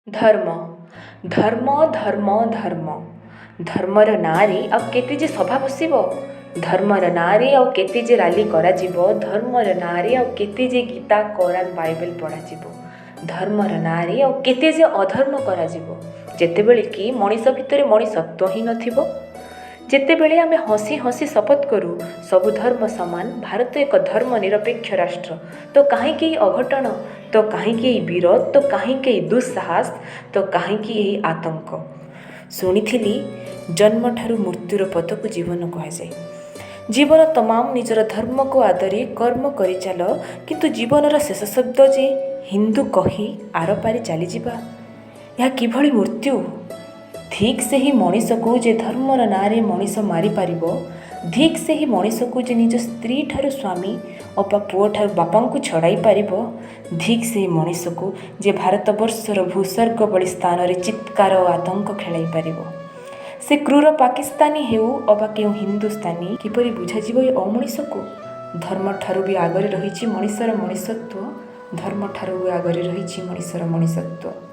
ଧର୍ମ, ଧର୍ମ, ଧର୍ମ, ଧର୍ମ। ଧର୍ମର ନାଁରେ ଆଉ କେତେ ଯେ ସଭା ବସିବ, ଧର୍ମର ନାଁରେ ଆଉ କେତେ ଯେ ରାଲି କରାଯିବ, ଧର୍ମର ନାଁରେ ଆଉ କେତେ ଯେ ଗୀତା, କୋରାନ, ବାଇବେଲ ପଢ଼ାଯିବ, ଧର୍ମର ନାଁରେ ଆଉ କେତେ ଯେ ଅଧର୍ମ କରାଯିବ, ଯେତେବେଳେ କି ମଣିଷ ଭିତରେ ମଣିଷତ୍ୱ ହିଁ ନଥିବ। ଯେତେବେଳେ ଆମେ ହସି ହସି ଶପଥ କରୁ ସବୁ ଧର୍ମ ସମାନ, ଭାରତ ଏକ ଧର୍ମ ନିରପେକ୍ଷ ରାଷ୍ଟ୍ର, ତ କାହିଁକି ଏହି ଅଘଟଣ, ତ କାହିଁକି ଏହି ବିରୋଧ, ତ କାହିଁକି ଏହି ଦୁଃସାହସ, ତ କାହିଁକି ଏହି ଆତଙ୍କ? ଶୁଣିଥିଲି ଜନ୍ମଠାରୁ ମୃତ୍ୟୁର ପଥକୁ ଜୀବନ କୁହାଯାଏ। ଜୀବନ ତମାମ ନିଜର ଧର୍ମକୁ ଆଦରି କର୍ମ କରିଚାଲ, କିନ୍ତୁ ଜୀବନର ଶେଷ ଶବ୍ଦ ଯେ ହିନ୍ଦୁ କହି ଆରପାରି ଚାଲିଯିବା, ଏହା କିଭଳି ମୃତ୍ୟୁ? ଠିକ୍ ସେହି ମଣିଷକୁ ଯେ ଧର୍ମର ନାଁରେ ମଣିଷ ମାରିପାରିବ, ଧିକ୍ ସେହି ମଣିଷକୁ ଯେ ନିଜ ସ୍ତ୍ରୀଠାରୁ ସ୍ୱାମୀ ଅବା ପୁଅଠାରୁ ବାପାଙ୍କୁ ଛଡ଼ାଇ ପାରିବ, ଧିକ୍ ସେହି ମଣିଷକୁ ଯେ ଭାରତବର୍ଷର ଭୂସ୍ୱର୍ଗ ଭଳି ସ୍ଥାନରେ ଚିତ୍କାର ଓ ଆତଙ୍କ ଖେଳାଇ ପାରିବ। ସେ କ୍ରୂର ପାକିସ୍ତାନୀ ହେଉ ଅବା କେଉଁ ହିନ୍ଦୁସ୍ତାନୀ, କିପରି ବୁଝାଯିବ ଏ ଅମଣିଷକୁ? ଧର୍ମଠାରୁ ବି ଆଗରେ ରହିଛି ମଣିଷର ମଣିଷତ୍ୱ, ଧର୍ମଠାରୁ ବି ଆଗରେ ରହିଛି ମଣିଷର ମଣିଷତ୍ୱ।